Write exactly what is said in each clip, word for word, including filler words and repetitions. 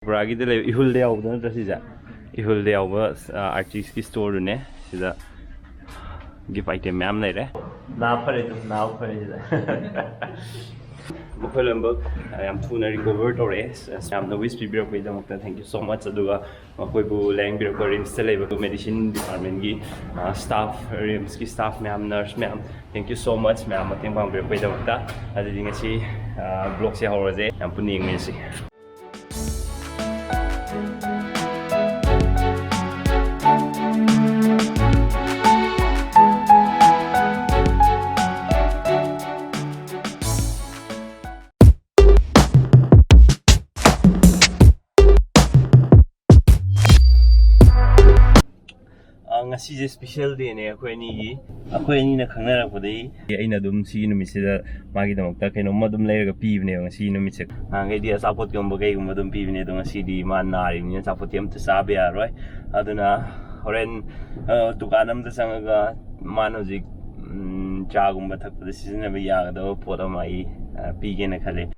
ꯕꯣꯔꯥꯒꯤꯗ ꯂꯩꯕ ꯏꯍꯨꯜꯗ ꯌꯥꯎꯕꯗꯣ ꯅꯠꯇ꯭ꯔ ꯁꯤꯁꯦ? ꯏꯍꯨꯜꯗ ꯌꯥꯎꯕ ꯑꯥꯔꯇꯤꯁꯀꯤ ꯁ꯭ꯇꯣꯔꯗꯨꯅꯦ꯫ ꯁꯤꯗ ꯒꯤꯐ ꯑꯥꯏꯇꯦꯝ ꯃꯌꯥꯝ ꯂꯩꯔꯦ꯫ ꯅꯥ ꯐꯔꯦ ꯑꯗꯨꯝ, ꯅꯥ ꯐꯔꯦ ꯁꯤꯗ꯫ ꯃꯈꯣꯏ ꯂꯣꯏꯅꯃꯛ ꯌꯥꯝ ꯊꯨꯅ ꯔꯤꯀꯣꯚꯔ ꯇꯧꯔꯛꯑꯦ꯫ ꯌꯥꯝꯅ ꯋꯤꯁ ꯄꯤꯕꯤꯔꯛꯄꯒꯤꯗꯃꯛꯇ thank you so much꯫ ꯑꯗꯨꯒ ꯃꯈꯣꯏꯕꯨ ꯂꯥꯌꯦꯡꯕꯤꯔꯛꯄ ꯔꯤꯝꯁꯇ ꯂꯩꯕ ꯃꯦꯗꯤꯁꯤꯟ ꯗꯤꯄꯥꯔꯠꯃꯦꯟꯒꯤ ꯁ꯭ꯇꯥꯐ, ꯔꯤꯝꯁꯀꯤ ꯁ꯭ꯇꯥꯐ ꯃꯌꯥꯝ, ꯅꯔꯁ ꯃꯌꯥꯝ, thank you so much ꯃꯌꯥꯝ ꯃꯇꯦꯡ ꯄꯥꯡꯕꯤꯔꯛꯄꯒꯤꯗꯃꯛꯇ꯫ ꯑꯗꯨꯗꯤ ꯉꯁꯤ ꯕ꯭ꯂꯣꯒꯁꯦ ꯍꯧꯔꯁꯦ, ꯌꯥꯝ ꯄꯨꯟꯅ ꯌꯦꯡꯃꯤꯟꯅꯁꯤ꯫ ꯑ, ꯉꯁꯤꯁꯦ ꯁ꯭ꯄꯦꯁꯦꯜ ꯗꯦꯅꯦ ꯑꯩꯈꯣꯏ ꯑꯅꯤꯒꯤ꯫ ꯑꯩꯈꯣꯏ ꯑꯅꯤꯅ ꯈꯪꯅꯔꯛꯄꯗꯒꯤ ꯑꯩꯅ ꯑꯗꯨꯝ ꯁꯤꯒꯤ ꯅꯨꯃꯤꯠꯁꯤꯗ ꯃꯥꯒꯤꯗꯃꯛꯇ ꯀꯩꯅꯣꯝꯃ ꯑꯗꯨꯝ ꯂꯩꯔꯒ ꯄꯤꯕꯅꯦꯕ ꯉꯁꯤꯒꯤ ꯅꯨꯃꯤꯠꯁꯦ꯫ ꯅꯍꯥꯟꯈꯩꯗꯤ ꯑꯆꯥꯄꯣꯠꯀꯨꯝꯕ ꯀꯩꯒꯨꯝꯕ ꯑꯗꯨꯝ ꯄꯤꯕꯅꯦ, ꯑꯗꯣ ꯉꯁꯤꯗꯤ ꯃꯥ ꯅꯥꯔꯤꯕꯅꯤꯅ ꯑꯆꯥꯄꯣꯠꯇꯤ ꯑꯝꯇ ꯆꯥꯕ ꯌꯥꯔꯣꯏ꯫ ꯑꯗꯨꯅ ꯍꯣꯔꯦꯟ, ꯑ, ꯗꯨꯀꯥꯟ ꯑꯝꯗ ꯆꯪꯉꯒ ꯃꯥꯅ ꯍꯧꯖꯤꯛ, ꯎꯝ, ꯆꯥꯒꯨꯝꯕ ꯊꯛꯄꯗ ꯁꯤꯖꯤꯟꯅꯕ ꯌꯥꯒꯗꯕ ꯄꯣꯠ ꯑꯃ ꯑꯩ, ꯑ, ꯄꯤꯒꯦꯅ ꯈꯜꯂꯦ꯫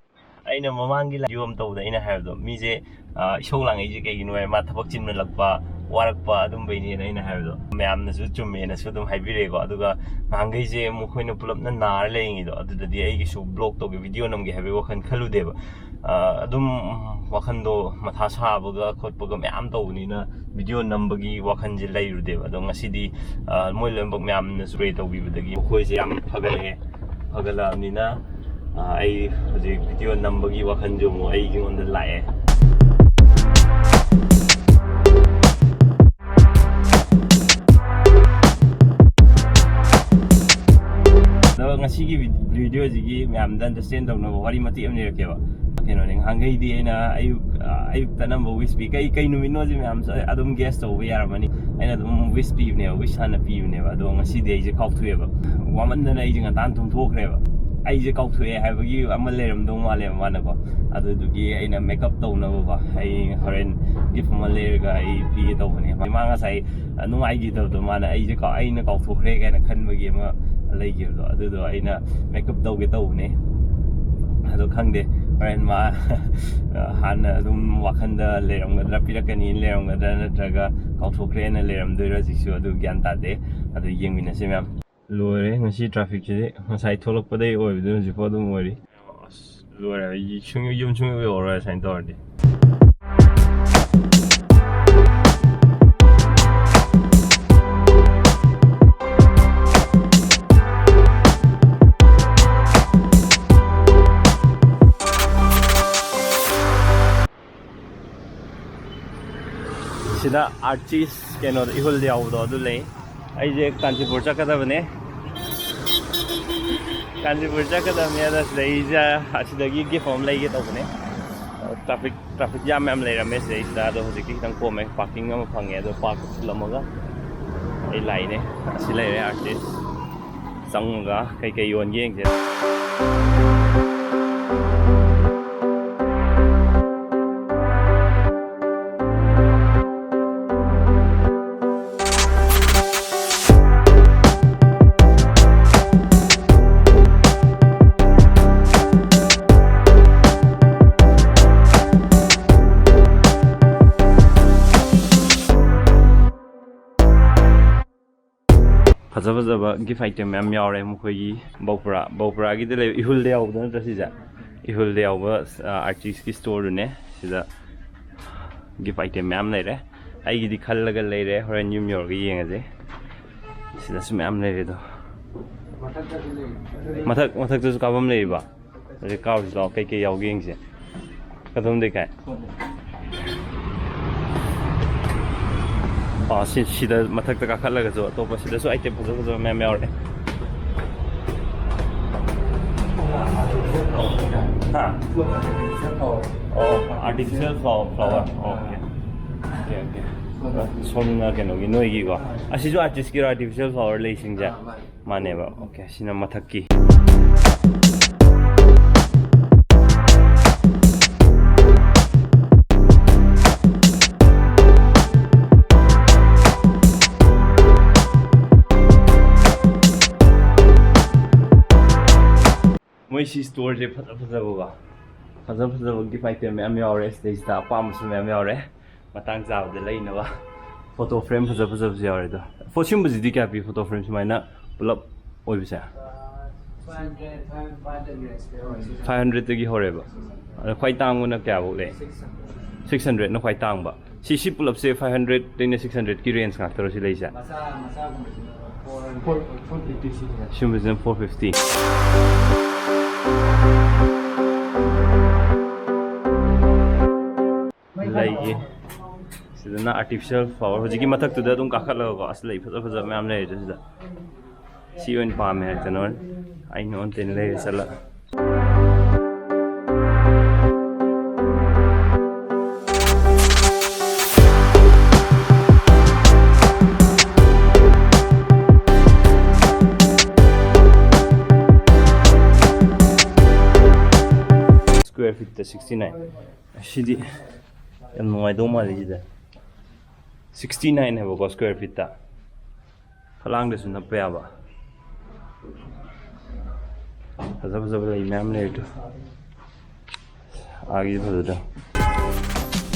ꯑꯩꯅ ꯃꯃꯥꯡꯒꯤ ꯂꯥꯏꯚ ꯑꯃ ꯇꯧꯕꯗ ꯑꯩꯅ ꯍꯥꯏꯕꯗꯣ, ꯃꯤꯁꯦ, ꯑ, ꯏꯁꯧ ꯂꯥꯡꯉꯛꯏꯁꯦ ꯀꯩꯒꯤꯅꯣ ꯍꯥꯏ, ꯃꯥ ꯊꯕꯛ ꯆꯤꯟꯃꯜꯂꯛꯄ, ꯋꯥꯔꯛꯄ ꯑꯗꯨꯝꯕꯩꯅꯦꯅ ꯑꯩꯅ ꯍꯥꯏꯕꯗꯣ꯫ ꯃꯌꯥꯝꯅꯁꯨ ꯆꯨꯝꯃꯦꯅꯁꯨ ꯑꯗꯨꯝ ꯍꯥꯏꯕꯤꯔꯛꯑꯦꯀꯣ꯫ ꯑꯗꯨꯒ ꯅꯍꯥꯟꯈꯩꯁꯦ ꯃꯈꯣꯏꯅ ꯄꯨꯂꯞꯅ ꯅꯥꯔ ꯂꯩꯔꯤꯉꯩꯗꯣ, ꯑꯗꯨꯗꯗꯤ ꯑꯩꯒꯤꯁꯨ ꯕ꯭ꯂꯣꯒ ꯇꯧꯒꯦ, ꯚꯤꯗꯤꯑꯣ ꯅꯝꯒꯦ ꯍꯥꯏꯕꯒꯤ ꯋꯥꯈꯜ ꯈꯜꯂꯨꯗꯦꯕ꯫ ꯑ, ꯑꯗꯨꯝ ꯋꯥꯈꯜꯗꯣ ꯃꯊꯥ ꯁꯥꯕꯒ ꯈꯣꯠꯄꯒ ꯃꯌꯥꯝ ꯇꯧꯕꯅꯤꯅ ꯚꯤꯗꯤꯑꯣ ꯅꯝꯕꯒꯤ ꯋꯥꯈꯜꯁꯦ ꯂꯩꯔꯨꯗꯦꯕ꯫ ꯑꯗꯣ ꯉꯁꯤꯗꯤ, ꯑ, ꯃꯣꯏ ꯂꯣꯏꯅꯃꯛ ꯃꯌꯥꯝꯅ ꯄ꯭ꯔꯦ ꯇꯧꯕꯤꯕꯗꯒꯤ ꯃꯈꯣꯏꯁꯦ ꯌꯥꯝ ꯐꯒꯠꯂꯛꯑꯦ꯫ ꯐꯒꯠꯂꯛꯑꯕꯅꯤꯅ, ꯑ, ꯑꯩ ꯍꯧꯖꯤꯛ ꯚꯤꯗꯤꯑꯣ ꯅꯝꯕꯒꯤ ꯋꯥꯈꯜꯁꯨ ꯑꯃꯨꯛ ꯑꯩꯉꯣꯟꯗ ꯂꯥꯛꯑꯦ꯫ ꯑꯗꯣ ꯉꯁꯤꯒꯤ ꯚꯤ-, ꯚꯤꯗꯤꯑꯣꯁꯤꯒꯤ ꯃꯌꯥꯝꯗ ꯑꯟꯗꯔꯁꯇꯦꯟ ꯇꯧꯅꯕ ꯋꯥꯔꯤ ꯃꯇꯦꯛ ꯑꯃ ꯂꯤꯔꯛꯀꯦꯕ꯫ ꯀꯩꯅꯣꯅꯦ, ꯉꯍꯥꯟꯈꯩꯗꯤ ꯑꯩꯅ ꯑꯌꯨꯛ, ꯑ, ꯑꯌꯨꯛꯇ ꯑꯅꯝꯕ ꯋꯤꯁ ꯄꯤ꯫ ꯀꯩ, ꯀꯩ ꯅꯨꯃꯤꯠꯅꯣꯁꯦ ꯃꯌꯥꯝꯁꯨ ꯑꯗꯨꯝ ꯒꯦꯁ ꯇꯧꯕ ꯌꯥꯔꯝꯃꯅꯤ꯫ ꯑꯩꯅ ꯑꯗꯨꯝ ꯋꯤꯁ ꯄꯤꯕꯅꯦꯕ, ꯋꯤꯁ ꯍꯥꯟꯅ ꯄꯤꯕꯅꯦꯕ꯫ ꯑꯗꯣ ꯉꯁꯤꯗꯤ ꯑꯩꯁꯦ ꯀꯥꯎꯊꯣꯛꯑꯦꯕ꯫ ꯋꯥꯃꯟꯗꯅ ꯑꯩꯁꯦ ꯉꯟꯇꯥꯅ ꯇꯨꯝꯊꯣꯛꯈ꯭ꯔꯦꯕ꯫ ꯑꯩꯁꯦ ꯀꯥꯎꯊꯣꯛꯑꯦ ꯍꯥꯏꯕꯒꯤ ꯑꯃ ꯂꯩꯔꯝꯗꯧ ꯃꯥꯜꯂꯦꯕ ꯃꯥꯅꯀꯣ꯫ ꯑꯗꯨꯗꯨꯒꯤ ꯑꯩꯅ ꯃꯦꯀꯞ ꯇꯧꯅꯕꯀꯣ, ꯑꯩ ꯍꯣꯔꯦꯟ ꯒꯤꯐ ꯑꯃ ꯂꯩꯔꯒ ꯑꯩ ꯄꯤꯒꯦ ꯇꯧꯕꯅꯦ꯫ ꯃꯥ ꯉꯁꯥꯏ ꯅꯨꯡꯉꯥꯏꯈꯤꯗꯕꯗꯣ, ꯃꯥꯅ ꯑꯩꯁꯦ ꯀꯥꯎ-, ꯑꯩꯅ ꯀꯥꯎꯊꯣꯛꯈ꯭ꯔꯦ ꯀꯥꯏꯅ ꯈꯟꯕꯒꯤ ꯑꯃ ꯂꯩꯈꯤꯕꯗꯣ, ꯑꯗꯨꯗꯣ ꯑꯩꯅ ꯃꯦꯀꯞ ꯇꯧꯒꯦ ꯇꯧꯕꯅꯦ꯫ ꯑꯗꯣ ꯈꯪꯗꯦ, ꯍꯣꯔꯦꯟ ꯃꯥ ꯍꯥꯟꯅ ꯑꯗꯨꯝ ꯋꯥꯈꯟꯗ ꯂꯩꯔꯝꯒꯗ꯭ꯔꯥ, ꯄꯤꯔꯛꯀꯅꯤꯅ ꯂꯩꯔꯝꯒꯗ꯭ꯔꯥ, ꯅꯠꯇ꯭ꯔꯒ ꯀꯥꯎꯊꯣꯛꯈ꯭ꯔꯦꯅ ꯂꯩꯔꯝꯗꯣꯏꯔꯥ, ꯍꯧꯖꯤꯛꯁꯨ ꯑꯗꯨ ꯒ꯭ꯌꯥꯟ ꯇꯥꯗꯦ꯫ ꯑꯗꯨ ꯌꯦꯡꯃꯤꯟꯅꯁꯦ ꯃꯌꯥꯝ꯫ ꯂꯣꯏꯔꯦ ꯉꯁꯤ traffic ꯁꯤꯗꯤ꯫ ꯉꯁꯥꯏ ꯊꯣꯛꯂꯛꯄꯗꯩ ꯑꯣꯏꯕꯗꯨꯅ ꯍꯧꯖꯤꯛꯐꯥꯎ ꯑꯗꯨꯝ ꯑꯣꯏꯔꯤ꯫ ꯑꯁ, ꯂꯣꯏꯔꯦ꯫ ꯑꯩ ꯁꯨꯡ-, ꯌꯨꯝ ꯁꯨꯡꯌꯧ ꯌꯧꯔꯔꯣꯏ ꯑꯁꯨꯃꯥꯏꯅ ꯇꯧꯔꯗꯤ꯫ ꯁꯤꯗ ꯑꯥꯔꯆꯤꯁ ꯀꯩꯅꯣꯗ, ꯏꯍꯨꯜꯗ ꯌꯥꯎꯕꯗꯣ ꯑꯗꯨ ꯂꯩ꯫ ꯑꯩꯁꯦ ꯀꯥꯟꯆꯤꯄꯨꯔ ꯆꯠꯀꯗꯕꯅꯦ꯫ ꯀꯥꯟꯆꯤꯄꯨꯔ ꯆꯠꯀꯗꯕꯅꯦ꯫ ꯑꯗ ꯁꯤꯗꯩꯁꯤꯗ ꯑꯁꯤꯗꯒꯤ gift ꯑꯃ ꯂꯩꯒꯦ ꯇꯧꯕꯅꯦ꯫ traffic traffic jam ꯌꯥꯝ ꯂꯩꯔꯝꯃꯦ ꯁꯤꯗꯩꯁꯤꯗ꯫ ꯑꯗꯣ ꯍꯧꯖꯤꯛꯇꯤ ꯈꯤꯇꯪ ꯀꯣꯝꯃꯦ꯫ Parking ꯑꯃ ꯐꯪꯉꯦ꯫ ꯑꯗꯣ park ꯊꯤꯜꯂꯝꯃꯒ ꯑꯩ ꯂꯥꯛꯏꯅꯦ꯫ ꯑꯁꯤ ꯂꯩꯔꯦ ꯑꯥꯔꯆꯤꯁ꯫ ꯆꯪꯉꯒ ꯀꯩꯀꯩ ꯌꯣꯟꯒꯦ ꯌꯦꯡꯁꯦ꯫ ꯐꯖ ꯐꯖꯕ gift item ꯃꯌꯥꯝ ꯌꯥꯎꯔꯦ꯫ ꯃꯈꯣꯏꯒꯤ ꯕꯧꯄꯨꯔꯥ, ꯕꯧꯄꯨꯔꯥꯒꯤꯗ ꯂꯩꯕ ꯏꯍꯨꯜꯗ ꯌꯥꯎꯕꯗꯣ ꯅꯠꯇ꯭ꯔ ꯁꯤꯁꯦ? ꯏꯍꯨꯜꯗ ꯌꯥꯎꯕ ꯑꯥꯔꯇꯤꯁꯀꯤ ꯁ꯭ꯇꯣꯔꯗꯨꯅꯦ꯫ ꯁꯤꯗ gift item ꯃꯌꯥꯝ ꯂꯩꯔꯦ꯫ ꯑꯩꯒꯤꯗꯤ ꯈꯜꯂꯒ ꯂꯩꯔꯦ, ꯍꯣꯔꯦꯟ ꯌꯨꯝ ꯌꯧꯔꯒ ꯌꯦꯡꯉꯁꯦ꯫ ꯁꯤꯗꯁꯨ ꯃꯌꯥꯝ ꯂꯩꯔꯦ ꯑꯗꯣ꯫ ꯃꯊꯛ, ꯃꯊꯛꯇꯁꯨ ꯀꯥꯐꯝ ꯂꯩꯔꯤꯕ? ꯑꯗꯨꯗꯤ ꯀꯥꯔꯨꯁꯤ ꯂꯥꯛꯑꯣ, ꯀꯩꯀꯩ ꯌꯥꯎꯒꯦ ꯌꯦꯡꯁꯦ꯫ ꯀꯗꯣꯝꯗꯩ ꯀꯥꯏ? ꯑꯥ, ꯁꯤ, ꯁꯤꯗ ꯃꯊꯛꯇ ꯀꯥꯈꯠꯂꯒꯁꯨ ꯑꯇꯣꯞꯄ ꯁꯤꯗꯁꯨ item ꯐꯖ ꯐꯖꯕ ꯃꯌꯥꯝ ꯌꯥꯎꯔꯦ꯫ ꯍꯥ? ꯑꯣ, artificial flower, flower. Okay. Okay, okay. ꯁꯣꯝꯅ ꯀꯩꯅꯣꯒꯤ, ꯅꯣꯏꯒꯤꯀꯣ꯫ ꯑꯁꯤꯁꯨ ꯑꯥꯔꯇꯤꯁꯀꯤꯔꯣ, artificial flower ꯂꯩꯁꯤꯡꯁꯦ? ꯃꯥꯅꯦꯕ꯫ Okay, ꯁꯤꯅ ꯃꯊꯛꯀꯤ꯫ ꯃꯣꯏ ꯁꯤ ꯁ꯭ꯇꯣꯔꯁꯦ ꯐꯖ ꯐꯖꯕꯀꯣ꯫ ꯐꯖ ꯐꯖꯕ gift item ꯃꯌꯥꯝ ꯌꯥꯎꯔꯦ ꯁꯤꯗꯩꯁꯤꯗ, ꯑꯄꯥꯝꯕꯁꯨ ꯃꯌꯥꯝ ꯌꯥꯎꯔꯦ꯫ ꯃꯇꯥꯡ ꯆꯥꯕꯗ ꯂꯩꯅꯕ photo frame ꯐꯖ ꯐꯖꯕꯁꯨ ꯌꯥꯎꯔꯦ꯫ ꯑꯗꯣ ꯐꯣ- ꯁꯤꯒꯨꯝꯕꯁꯤꯗꯤ ꯀꯌꯥ ꯄꯤ? Photo frame ꯁꯨꯃꯥꯏꯅ ꯄꯨꯂꯞ ꯑꯣꯏꯕꯁꯦ? Five hundred ꯇꯒꯤ ꯍꯧꯔꯦꯕ꯫ ꯑꯗꯣ ꯈ꯭ꯋꯥꯏ ꯇꯥꯡꯕꯅ ꯀꯌꯥꯐꯧ ꯂꯩ? Six hundred ꯅ ꯈ꯭ꯋꯥꯏ ꯇꯥꯡꯕ꯫ ꯁꯤ ꯁꯤ ꯄꯨꯂꯞꯁꯦ five hundred ꯗꯩꯅ six hundred ꯀꯤ range ꯉꯥꯛꯇꯔꯣ ꯁꯤ ꯂꯩꯁꯦ? ꯃꯆꯥ ꯃꯆꯥꯒꯨꯝꯕꯁꯤꯅ four hundred, four fifty ꯁꯤꯅꯦ꯫ ꯁꯤꯒꯨꯝꯕꯁꯤꯅ four fifty꯫ ꯂꯩꯒꯤ ꯁꯤꯗꯅ artificial flower, ꯍꯧꯖꯤꯛꯀꯤ ꯃꯊꯛꯇꯨꯗ ꯑꯗꯨꯝ ꯀꯥꯈꯠꯂꯒꯀꯣ꯫ ꯑꯁ, ꯂꯩ ꯐꯖ ꯐꯖꯕ ꯃꯌꯥꯝ ꯂꯩꯔꯦ ꯁꯤꯗ꯫ ꯁꯤ ꯑꯣꯏꯅ ꯄꯥꯝꯃꯦ ꯍꯥꯏꯗꯅ ꯑꯩꯅ ꯑꯣꯟꯇꯦꯅ ꯂꯩꯔ ꯆꯠꯂ꯫ Square feet ꯇ sixty nine꯫ ꯑꯁꯤꯗꯤ ꯌꯥꯝ ꯅꯨꯡꯉꯥꯏꯗꯧ ꯃꯥꯜꯂꯤ ꯁꯤꯗ꯫ Sixty nine ꯍꯥꯏꯕꯀꯣ, square feet ꯇ꯫ ꯐꯂꯥꯡꯗꯁꯨ ꯅꯞꯄ ꯌꯥꯕ꯫ ꯐꯖ ꯐꯖꯕ ꯂꯩ ꯃꯌꯥꯝ ꯂꯩꯔꯦ꯫ ꯑꯥꯒꯤ ꯐꯖꯗ꯭ꯔꯣ?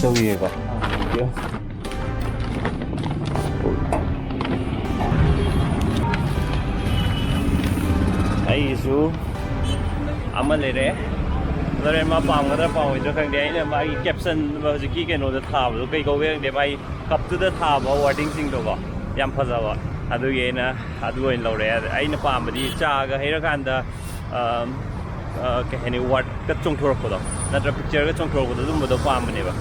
ꯇꯧꯕꯤꯒꯦꯀꯣ꯫ ꯑꯩꯒꯤꯁꯨ ꯑꯃ ꯂꯩꯔꯦ꯫ ꯍꯣꯔꯦꯟ ꯃꯥ ꯄꯥꯝꯒꯗ꯭ꯔꯥ ꯄꯥꯝꯃꯣꯏꯗ꯭ꯔꯥ ꯈꯪꯗꯦ꯫ ꯑꯩꯅ ꯃꯥꯒꯤ caption, ꯍꯧꯖꯤꯛꯀꯤ ꯀꯩꯅꯣꯗ ꯊꯥꯕꯗꯣ ꯀꯩ ꯀꯧꯒꯦ ꯈꯪꯗꯦ꯫ ꯃꯥꯒꯤ cup ꯇꯨꯗ ꯊꯥꯕ wording ꯁꯤꯡꯗꯣꯀꯣ, ꯌꯥꯝ ꯐꯖꯕ꯫ ꯑꯗꯨꯒꯤ ꯑꯩꯅ ꯑꯗꯨ ꯑꯣꯏꯅ ꯂꯧꯔꯦ꯫ ꯑꯗ ꯑꯩꯅ ꯄꯥꯝꯕꯗꯤ ꯆꯥꯒ ꯍꯩꯔꯀꯥꯟꯗ, ꯑꯝ, ꯑ, ꯀꯩ ꯍꯥꯏꯅꯤ, word ꯀ ꯆꯣꯡꯊꯣꯔꯛꯄꯗꯣ, ꯅꯠꯇ꯭ꯔ picture ꯒ ꯆꯣꯡꯊꯣꯔꯛꯄꯗꯣ, ꯑꯗꯨꯝꯕꯗꯣ ꯄꯥꯝꯕꯅꯦꯕ꯫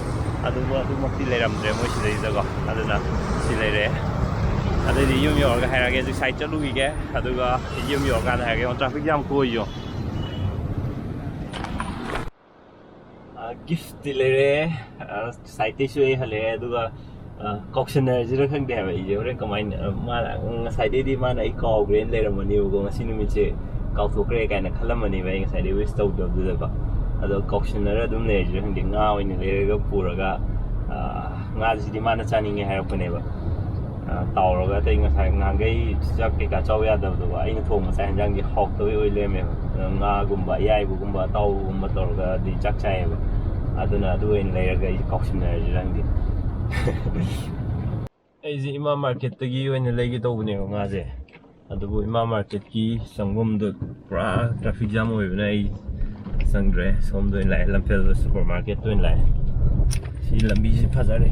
ꯑꯗꯨꯕꯨ ꯑꯗꯨꯃꯛꯇꯤ ꯂꯩꯔꯝꯗ꯭ꯔꯦ ꯃꯣꯏ ꯁꯤꯗꯩꯗꯀꯣ꯫ ꯑꯗꯨꯅ ꯁꯤ ꯂꯩꯔꯦ꯫ ꯑꯗꯩꯗꯤ ꯌꯨꯝ ꯌꯧꯔꯒ ꯍꯥꯏꯔꯛꯑꯒꯦ꯫ ꯍꯧꯖꯤꯛ side ꯆꯠꯂꯨꯈꯤꯒꯦ, ꯑꯗꯨꯒ ꯌꯨꯝ ꯌꯧꯔꯀꯥꯟꯗ ꯍꯥꯏꯔꯛꯑꯒꯦ꯫ Traffic ꯌꯥꯝ ꯀꯣꯏꯌꯣ꯫ ꯑ, gift ꯇꯤ ꯂꯩꯔꯦ꯫ ꯑ, side ꯇꯩꯁꯨ ꯑꯩ ꯍꯜꯂꯛꯑꯦ꯫ ꯑꯗꯨꯒ, ꯑ, ꯀꯥꯎꯁꯟꯅꯔꯁꯤꯔ ꯈꯪꯗꯦ ꯍꯥꯏꯕ ꯑꯩꯁꯦ꯫ ꯍꯣꯔꯦꯟ ꯀꯃꯥꯏꯅ, ꯑ, ꯃꯥꯅ, ꯎꯝ, ꯉꯁꯥꯏꯗꯩꯗꯤ ꯃꯥꯅ ꯑꯩ ꯀꯥꯎꯈ꯭ꯔꯦꯅ ꯂꯩꯔꯝꯃꯅꯦꯕꯀꯣ꯫ ꯉꯁꯤ ꯅꯨꯃꯤꯠꯁꯦ ꯀꯥꯎꯊꯣꯛꯈ꯭ꯔꯦ ꯀꯥꯏꯅ ꯈꯜꯂꯝꯃꯅꯦꯕ ꯑꯩ ꯉꯁꯥꯏꯗꯩ wish ꯇꯧꯗꯕꯗꯨꯗꯀꯣ꯫ ꯑꯗꯣ ꯀꯥꯎꯁꯟꯅꯔ ꯑꯗꯨꯝ ꯂꯩꯔꯁꯤꯔ ꯈꯪꯗꯦ꯫ ꯉꯥ ꯑꯣꯏꯅ ꯂꯩꯔꯒ ꯄꯨꯔꯒ, ꯑ, ꯉꯥꯁꯤꯗꯤ ꯃꯥꯅ ꯆꯥꯅꯤꯡꯉꯦ ꯍꯥꯏꯔꯛꯄꯅꯦꯕ꯫ ꯑ, ꯇꯥꯎꯔꯒ ꯑꯇꯩ ꯉꯁꯥꯏ ꯉꯍꯥꯟꯈꯩ ꯆꯥꯛ ꯀꯩꯀꯥ ꯆꯥꯎ ꯌꯥꯗꯕꯗꯣ, ꯑꯩꯅ ꯊꯣꯡꯕ ꯆꯥꯛ ꯍꯦꯟꯖꯥꯡꯗꯤ ꯍꯥꯎꯇꯕꯩ ꯑꯣꯏ ꯂꯩꯔꯝꯃꯦꯕ꯫ ꯑꯗꯣ ꯉꯥꯒꯨꯝꯕ, ꯑꯌꯥꯏꯕꯒꯨꯝꯕ, ꯑꯇꯥꯎꯕꯒꯨꯝꯕ ꯇꯧꯔꯒꯗꯤ ꯆꯥꯛ ꯆꯥꯏꯌꯦꯕ꯫ ꯑꯗꯨꯅ ꯑꯗꯨ ꯑꯣꯏꯅ ꯂꯩꯔꯒ ꯑꯩꯁꯦ ꯀꯥꯎꯁꯤꯟꯅꯔꯁꯤꯔ ꯈꯪꯗꯦ꯫ ꯑꯩꯁꯦ ꯏꯃꯥ ꯃꯥꯔꯀꯦꯠꯇꯒꯤ ꯑꯣꯏꯅ ꯂꯩꯒꯦ ꯇꯧꯕꯅꯦꯕ ꯉꯥꯁꯦ꯫ ꯑꯗꯨꯕꯨ ꯏꯃꯥ ꯃꯥꯔꯀꯦꯠꯀꯤ ꯆꯪꯐꯝꯗꯣ ꯄꯨꯔꯥ ꯇ꯭ꯔꯥꯐꯤꯛ ꯖꯥꯝ ꯑꯣꯏꯕꯅ ꯑꯩ ꯆꯪꯗ꯭ꯔꯦ꯫ ꯁꯣꯝꯗ ꯑꯣꯏꯅ ꯂꯥꯛꯑꯦ, ꯂꯝꯐꯦꯜꯗ ꯁꯨꯄꯔ ꯃꯥꯔꯀꯦꯠꯇ ꯑꯣꯏꯅ ꯂꯥꯛꯑꯦ꯫ ꯁꯤ ꯂꯝꯕꯤꯁꯤ ꯐꯖꯔꯦ꯫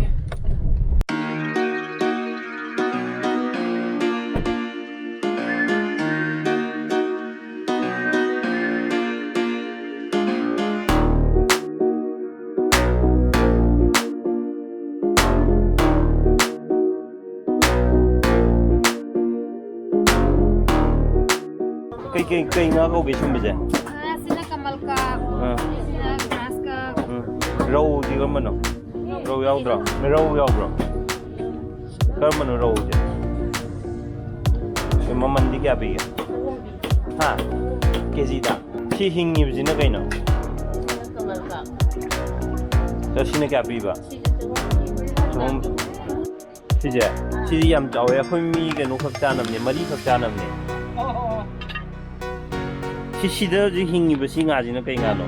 ꯀꯩ, ꯀꯩ, ꯀꯩ ꯉꯥ ꯀꯧꯒꯦ ꯁꯨꯝꯕꯁꯦ? ꯑꯁꯤꯅ ꯀꯃꯜ ꯀꯥꯞ, ꯑꯥ꯫ ꯑꯁꯤꯅ ꯒ꯭ꯔꯥꯁ ꯀꯥꯞ꯫ ꯎꯝ꯫ ꯔꯧꯗꯤ ꯀꯔꯝꯕꯅꯣ? ꯔꯧ ꯌꯥꯎꯗ꯭ꯔꯣ? ꯔꯧ ꯌꯥꯎꯕ꯭ꯔꯣ? ꯀꯔꯝꯕꯅꯣ ꯔꯧꯁꯦ? ꯃꯃꯟꯗꯤ ꯀꯌꯥ ꯄꯤꯒꯦ? ꯍꯥ? ꯀꯦꯖꯤꯗ? ꯁꯤ ꯍꯤꯡꯉꯤꯕꯁꯤꯅ ꯀꯩꯅꯣ? ꯑꯗꯣ ꯁꯤꯅ ꯀꯌꯥ ꯄꯤꯕ? ꯆꯍꯨꯝ꯫ ꯁꯤꯁꯦ? ꯁꯤꯗꯤ ꯌꯥꯝ ꯆꯥꯎꯋꯦ꯫ ꯑꯩꯈꯣꯏ ꯃꯤ ꯀꯩꯅꯣ ꯈꯛ ꯆꯥꯅꯕꯅꯦ, ꯃꯔꯤ ꯈꯛ ꯆꯥꯅꯕꯅꯦ꯫ ꯁꯤ, ꯁꯤꯗ ꯍꯧꯖꯤꯛ ꯍꯤꯡꯉꯤꯕ ꯁꯤ ꯉꯥꯁꯤꯅ ꯀꯩ ꯉꯥꯅꯣ?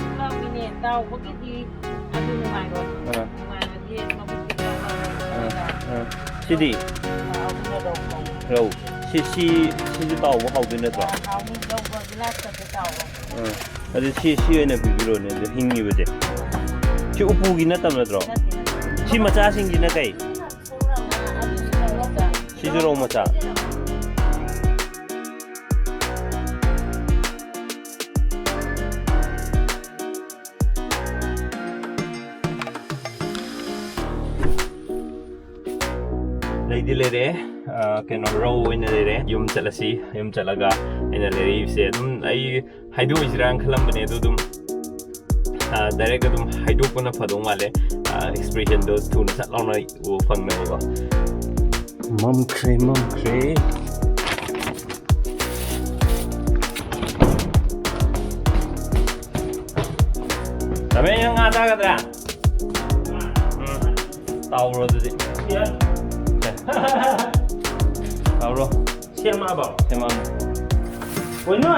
ꯇꯥꯎꯕꯒꯤꯗꯤ ꯑꯗꯨ ꯅꯨꯡꯉꯥꯏꯔꯣꯏ꯫ ꯑꯥ꯫ ꯅꯨꯡꯉꯥꯏꯔꯗꯤ ꯃꯕꯨꯛꯇꯨ ꯈꯔ ꯂꯧꯔꯒ ꯑꯥ, ꯑꯥ꯫ ꯁꯤꯗꯤ? ꯑꯥ, ꯑꯗꯨꯅ ꯔꯧ ꯀꯧꯏ꯫ ꯔꯧ꯫ ꯁꯤ, ꯁꯤ, ꯁꯤꯁꯨ ꯇꯥꯎꯕ ꯍꯥꯎꯗꯣꯏ ꯅꯠꯇ꯭ꯔꯣ? ꯑꯥ, ꯍꯥꯎꯅꯤ꯫ ꯂꯧꯕ ꯒꯤꯂꯥꯁꯇꯁꯨ ꯇꯥꯎꯕ꯫ ꯑꯥ꯫ ꯑꯗꯨ ꯁꯤ, ꯁꯤ ꯑꯣꯏꯅ ꯄꯤꯕꯤꯔꯣꯅꯦ, ꯑꯗꯨ ꯍꯤꯡꯉꯤꯕꯁꯦ꯫ ꯁꯤ ꯎꯄꯨꯒꯤ ꯅꯠꯇꯕ ꯅꯠꯇ꯭ꯔꯣ? ꯅꯠꯇꯦ, ꯅꯠꯇꯦ꯫ ꯁꯤ ꯃꯆꯥꯁꯤꯡꯁꯤꯅ ꯀꯩ? ꯑꯗꯨꯁꯨ ꯔꯧ ꯃꯆꯥ꯫ ꯁꯤꯁꯨ ꯔꯧ ꯃꯆꯥ꯫ ꯂꯩꯗꯤ ꯂꯩꯔꯦ꯫ ꯑ, ꯀꯩꯅꯣ, ꯔꯧ ꯑꯣꯏꯅ ꯂꯩꯔꯦ꯫ ꯌꯨꯝ ꯆꯠꯂꯁꯤ꯫ ꯌꯨꯝ ꯆꯠꯂꯒ ꯑꯩꯅ ꯂꯩꯔꯛꯏꯕꯁꯦ ꯑꯗꯨꯝ ꯑꯩ ꯍꯥꯏꯗꯣꯛꯑꯁꯤꯔꯥꯅ ꯈꯜꯂꯝꯕꯅꯦ, ꯑꯗꯨ ꯑꯗꯨꯝ, ꯑ, direct ꯑꯗꯨꯝ ꯍꯥꯏꯗꯣꯛꯄꯅ ꯐꯗꯧ ꯃꯥꯜꯂꯦ꯫ ꯑ, expressionꯗꯣ ꯊꯨꯅ ꯁꯠ ꯂꯥꯎꯅ ꯎꯕ ꯐꯪꯅꯕꯀꯣ꯫ ꯃꯝꯈ꯭ꯔꯦ, ꯃꯝꯈ꯭ꯔꯦ꯫ ꯔꯃꯦꯁ, ꯅꯪ ꯉꯥ ꯆꯥꯒꯗ꯭ꯔꯥ? ꯎꯝ꯫ ꯇꯥꯎꯔꯣ ꯑꯗꯨꯗꯤ꯫ ꯌꯥꯏ꯫ ꯕ꯭ꯔꯣ, ꯁꯦꯝꯃꯛꯑꯕꯣ? ꯁꯦꯝꯃꯛꯑꯕꯣ? ꯀꯩꯅꯣ?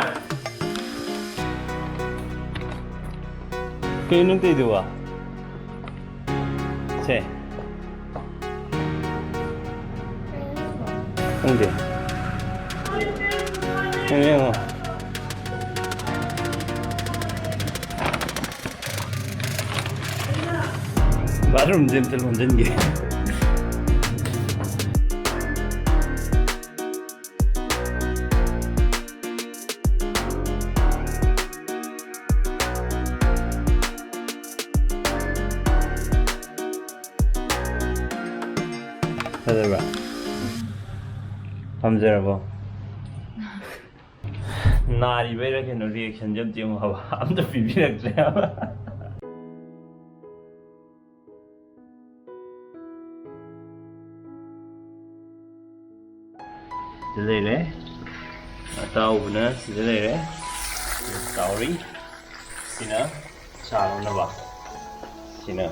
ꯀꯩꯅꯣ ꯇꯧꯏꯗꯨꯕꯣ? ꯁꯦ꯫ ꯈꯪꯗꯦ꯫ ꯌꯦꯡꯉꯣ, ꯌꯦꯡꯉꯣ꯫ ꯕꯥꯠꯔꯨꯝꯁꯦ ꯑꯝꯇ ꯂꯣꯟꯁꯤꯟꯒꯦ꯫ ꯐꯖꯕ꯭ꯔꯥ? ꯄꯥꯝꯖꯔꯕꯣ? ꯅꯥꯔꯤꯕꯩꯔꯥ ꯀꯩꯅꯣ, ꯔꯤꯌꯦꯛꯁꯟꯁꯦ ꯑꯝꯇ ꯌꯦꯡꯉꯣ ꯍꯥꯏꯕ, ꯑꯝꯇ ꯄꯤꯕꯤꯔꯛꯇ꯭ꯔꯦ ꯍꯥꯏꯕ꯫ ꯁꯤꯗ ꯂꯩꯔꯦ꯫ ꯑꯇꯥꯎꯕꯅ ꯁꯤꯗ ꯂꯩꯔꯦ꯫ ꯇꯥꯎꯔꯤ꯫ ꯁꯤꯅ ꯆꯥ ꯂꯣꯟꯅꯕ꯫ ꯁꯤꯅ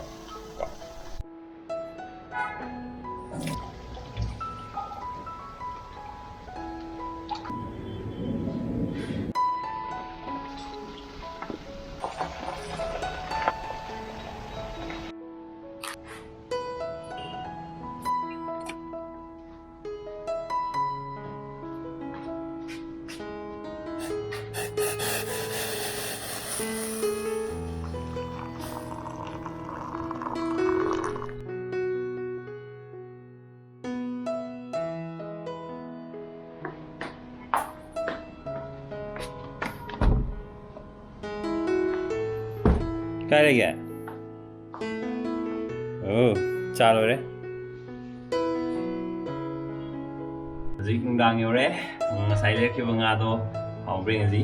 ꯀꯥꯏ ꯂꯩꯒꯦ? ꯑꯣ, ꯆꯥ ꯂꯣꯏꯔꯦ꯫ ꯍꯧꯖꯤꯛ ꯅꯨꯡꯗꯥꯡ ꯌꯧꯔꯦ꯫ ꯉꯁꯥꯏ ꯂꯩꯔꯛꯈꯤꯕ ꯉꯥꯗꯣ ꯍꯥꯎꯕ꯭ꯔꯥ ꯌꯦꯡꯉꯁꯤ꯫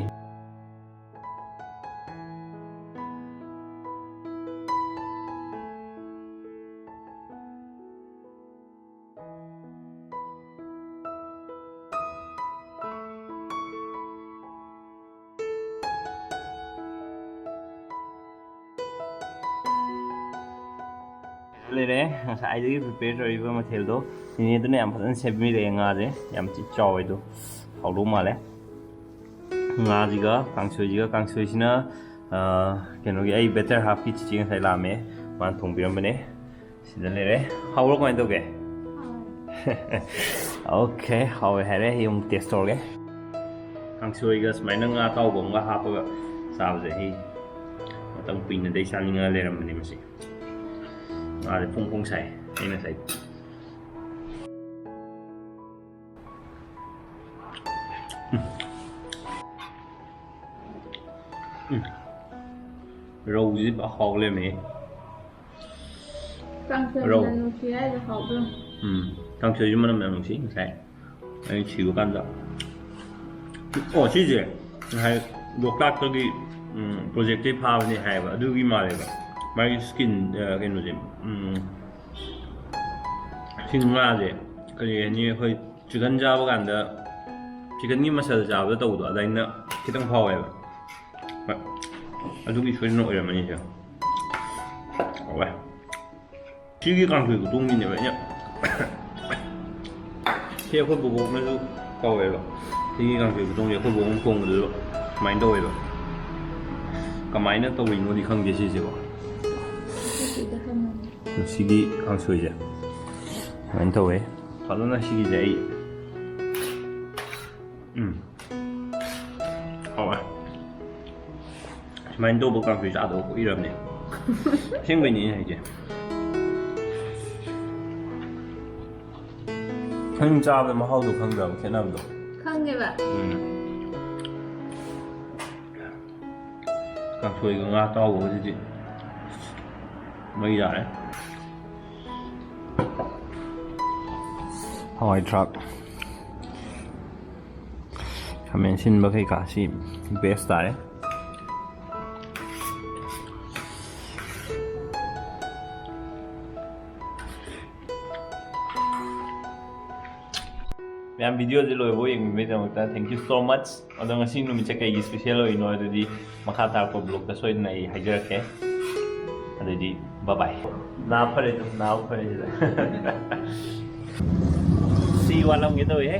ꯂꯩꯔꯦ꯫ ꯉꯁꯥꯏꯗꯒꯤ ꯄ꯭ꯔꯤꯄꯦꯌꯔ ꯇꯧꯔꯤꯕ ꯃꯊꯦꯜꯗꯣ ꯅꯦꯅꯦꯗꯨꯅ ꯌꯥꯝ ꯐꯖꯅ ꯁꯦꯝꯕꯤꯔꯛꯑꯦ꯫ ꯉꯥꯁꯦ ꯌꯥꯝ ꯊꯤ ꯆꯥꯎꯋꯦ ꯑꯗꯣ, ꯍꯥꯎꯗꯧ ꯃꯥꯜꯂꯦ꯫ ꯉꯥꯁꯤꯒ ꯀꯥꯡꯁꯣꯏꯁꯤꯒ, ꯀꯥꯡꯁꯣꯏꯁꯤꯅ, ꯑꯥ, ꯀꯩꯅꯣꯒꯤ, ꯑꯩ ꯕꯦꯇꯔ ꯍꯥꯐꯀꯤ ꯆꯤꯆꯦ ꯉꯁꯥꯏ ꯂꯥꯛꯑꯝꯃꯦ, ꯃꯥꯅ ꯊꯣꯡꯕꯤꯔꯝꯕꯅꯦ꯫ ꯁꯤꯗ ꯂꯩꯔꯦ꯫ ꯍꯥꯎꯕ꯭ꯔꯣ? ꯀꯃꯥꯏꯅ ꯇꯧꯒꯦ? ꯑꯣꯀꯦ, ꯍꯥꯎꯋꯦ ꯍꯥꯏꯔꯦ꯫ ꯑꯩ ꯑꯃꯨꯛ ꯇꯦꯁ ꯇꯧꯔꯒꯦ꯫ ꯀꯥꯡꯁꯣꯏꯒ ꯁꯨꯃꯥꯏꯅ ꯉꯥ ꯑꯇꯥꯎꯕ ꯑꯃꯒ ꯍꯥꯞꯄꯒ ꯆꯥꯕꯁꯦ ꯑꯩ ꯃꯇꯝ ꯀꯨꯏꯅꯗꯩ ꯆꯥꯅꯤꯡꯉ ꯂꯩꯔꯝꯕꯅꯦ꯫ ꯃꯁꯤ ꯉꯥꯁꯦ ꯐꯣꯡ ꯐꯣꯡ ꯁꯥꯏ꯫ ꯑꯩ ꯉꯁꯥꯏ ꯎꯝ꯫ ꯎꯝ꯫ ꯔꯧꯁꯤꯗꯤ ꯐꯖ ꯍꯥꯎ ꯂꯩꯔꯝꯃꯦ꯫ ꯀꯥꯡꯁꯣꯏ ꯔꯧ꯫ ꯃꯅꯝ ꯅꯨꯡꯁꯤ ꯍꯥꯏꯗꯣ ꯍꯥꯎꯕ꯭ꯔꯣ? ꯎꯝ꯫ ꯀꯥꯡꯁꯣꯏꯁꯨ ꯃꯅꯝ ꯌꯥꯝ ꯅꯨꯡꯁꯤ ꯉꯁꯥꯏ꯫ ꯑꯩ ꯁꯤꯕ ꯀꯥꯟꯗ꯫ ꯑꯣ, ꯁꯤꯁꯦ ꯉꯁꯥꯏ ꯂꯣꯛꯇꯥꯛꯇꯒꯤ, ꯎꯝ, ꯄ꯭ꯔꯣꯖꯦꯛꯇꯩ ꯐꯥꯕꯅꯦ ꯍꯥꯏꯌꯦꯕ꯫ ꯑꯗꯨꯒꯤ ꯃꯥꯜꯂꯦꯕ꯫ ꯃꯥꯒꯤ ꯁ꯭ꯀꯤꯟ, ꯑ, ꯀꯩꯅꯣꯁꯦ, ꯎꯝ, ꯁꯤ ꯉꯥꯁꯦ ꯀꯔꯤ ꯍꯥꯏꯅꯤ, ꯑꯩꯈꯣꯏ ꯆꯤꯀꯟ ꯆꯥꯕ ꯀꯥꯟꯗ, ꯆꯤꯀꯟꯒꯤ ꯃꯁꯜ ꯆꯥꯕꯗ ꯇꯧꯕꯗꯣ, ꯑꯗꯨꯃꯥꯏꯅ ꯈꯤꯇꯪ ꯐꯥꯎꯋꯦꯕ꯫ ꯑꯗꯨꯒꯤ ꯁꯣꯏꯗꯅ ꯑꯣꯏꯔꯝꯃꯅꯤ ꯁꯦ꯫ ꯍꯥꯎꯋꯦ꯫ ꯁꯤꯒꯤ ꯀꯥꯡꯁꯣꯏ ꯈꯨꯊꯣꯡꯁꯤꯅꯦꯕ ꯑꯩꯅ, ꯁꯤ ꯑꯩꯈꯣꯏ ꯕꯣꯕꯣꯛꯅꯁꯨ ꯇꯧꯋꯦꯕ꯫ ꯁꯤꯒꯤ ꯀꯥꯡꯁꯣꯏ ꯈꯨꯊꯣꯡꯁꯦ ꯑꯩꯈꯣꯏ ꯕꯣꯕꯣꯛꯅ ꯊꯣꯡꯕꯗꯁꯨ ꯁꯨꯃꯥꯏꯅ ꯇꯧꯋꯦꯕ꯫ ꯀꯃꯥꯏꯅ ꯇꯧꯔꯤꯅꯣꯗꯤ ꯈꯪꯗꯦ ꯁꯤꯁꯦꯀꯣ꯫ ꯁꯤꯗ ꯍꯪꯉꯣ꯫ ꯁꯤꯒꯤ ꯀꯥꯡꯁꯣꯏꯁꯦ ꯁꯨꯃꯥꯏꯅ ꯇꯧꯋꯦ꯫ ꯐꯖꯅ ꯁꯤꯒꯤꯁꯦ ꯑꯩ, ꯎꯝ꯫ ꯍꯥꯎꯋꯦ꯫ ꯁꯨꯃꯥꯏꯅ ꯇꯧꯕ ꯀꯥꯡꯁꯣꯏ ꯆꯥꯗꯕ ꯀꯨꯏꯔꯕꯅꯦ꯫ ꯑꯁꯦꯡꯕꯩꯅꯦ ꯑꯩꯅ ꯍꯥꯏꯁꯦ꯫ ꯅꯪ ꯆꯥꯕꯗ ꯃꯍꯥꯎꯗꯣ ꯈꯪꯗ꯭ꯔꯕ, ꯈꯦꯠꯅꯕꯗꯣ? ꯈꯪꯉꯦꯕ꯫ ꯎꯝ꯫ ꯀꯥꯡꯁꯣꯏꯒ ꯉꯥ ꯑꯇꯥꯎꯕꯒꯁꯤꯗꯤ ꯃꯩ ꯌꯥꯔꯦ꯫ ꯍꯋꯥꯏ ꯊ꯭ꯔꯥꯛ, ꯈꯥꯃꯦꯟ ꯁꯤꯟꯕ ꯀꯩꯀꯥꯁꯤ ꯕꯦꯁ ꯇꯥꯔꯦ꯫ ꯃꯌꯥꯝ, ꯚꯤꯗꯤꯑꯣꯁꯦ ꯂꯣꯏꯕꯧ ꯌꯦꯡꯕꯤꯕꯩꯗꯃꯛꯇ thank you so much꯫ ꯑꯗꯣ ꯉꯁꯤ ꯅꯨꯃꯤꯠꯁꯦ ꯀꯩꯒꯤ ꯁ꯭ꯄꯦꯁꯦꯜ ꯑꯣꯏꯔꯤꯅꯣ ꯍꯥꯏꯗꯨꯗꯤ ꯃꯈꯥ ꯇꯥꯔꯛꯄ ꯕ꯭ꯂꯣꯛꯇ ꯁꯣꯏꯗꯅ ꯑꯩ ꯍꯥꯏꯖꯔꯛꯀꯦ꯫ ꯑꯗꯩꯗꯤ bye bye. ꯅꯥ ꯐꯔꯦ ꯑꯗꯨꯝ, ꯅꯥꯕ ꯐꯔꯦ ꯁꯤꯗ. ꯁꯤ ꯋꯥꯠꯂꯝꯒꯦ ꯇꯧꯏꯍꯦ.